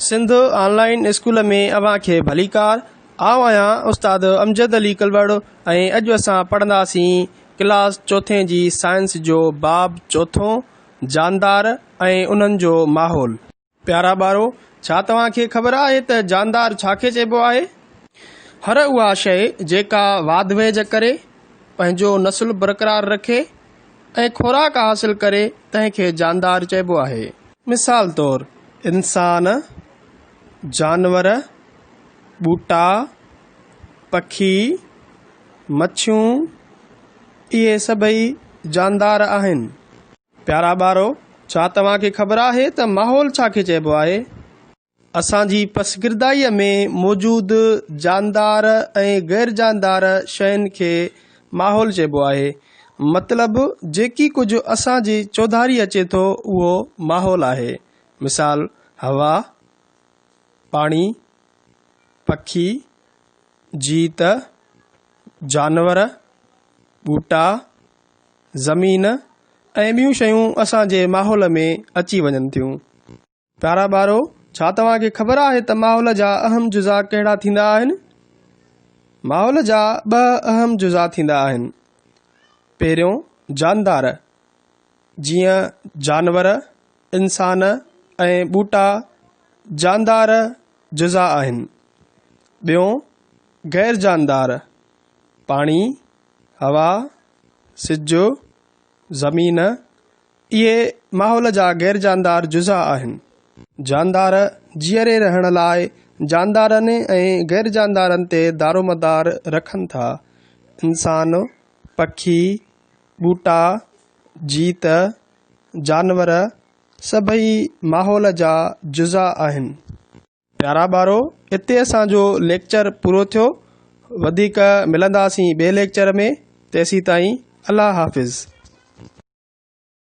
سنڌ آن line school ۾ اوهان کي ڀليڪار. آئون آهيان استاد امجد علي ڪلوڙ ۽ اڄ اسان پڙهنداسين ڪلاس چوٿين جي سائنس جو باب چوٿون جاندار ۽ انهن جو ماحول. پيارا ٻارو، ڇا توهان کي خبر آهي ته جاندار ڇا کي چئبو آهي؟ هر اها شيء جيڪا واڌ ويجهه ڪري، پنهنجو نسل برقرار رکي ۽ خوراڪ حاصل ڪري تنهن کي جاندار چئبو آهي. مثال طور، انسان، جانور، ٻوٽا، پکي، مڇيون، اهي سڀئي جاندار آهن. پيارا ٻارو، ڇا توهان کي خبر آهي ته ماحول ڇا کي چئبو آهي؟ اسان جي پسگردائيء ۾ موجود جاندار ۽ غير جاندار شين کي ماحول چئبو آهي. مطلب جيڪي ڪجهه اسان جي چوڌاري اچي ٿو اهو ماحول آهي. مثال، هوا، پاڻي، پکي، جيت، جانور، ٻوٽا، زمين ۽ ٻيون شيون اسان جي ماحول ۾ اچي وڃن ٿيون. پيارا ٻارو، ڇا توهان کي خبر آهي ته ماحول جا اهم جزا ڪهڙا ٿيندا آهن؟ ماحول جا ٻه اهم جزا ٿيندا آهن. پهريون جاندار، جيئن جانور، انسان ۽ ٻوٽا جاندار جزا آهن. ٻيون غير جاندار، پاڻي، هوا، سج، زمين، اهي ماحول جا غير جاندار جزا آهن. جاندار جيئري رهڻ لاء جاندارن ۽ غير جاندارن تي دارومدار رکن ٿا. انسان، پکي، ٻوٽا، جيت، جانور سڀئي ماحول جا جزا آهن. پيارا ٻارو اتي اسان جو ليڪچر پورو ٿيو وڌيڪ ملنداسين ٻئي ليڪچر ۾ تيسيتائين الله حافظ.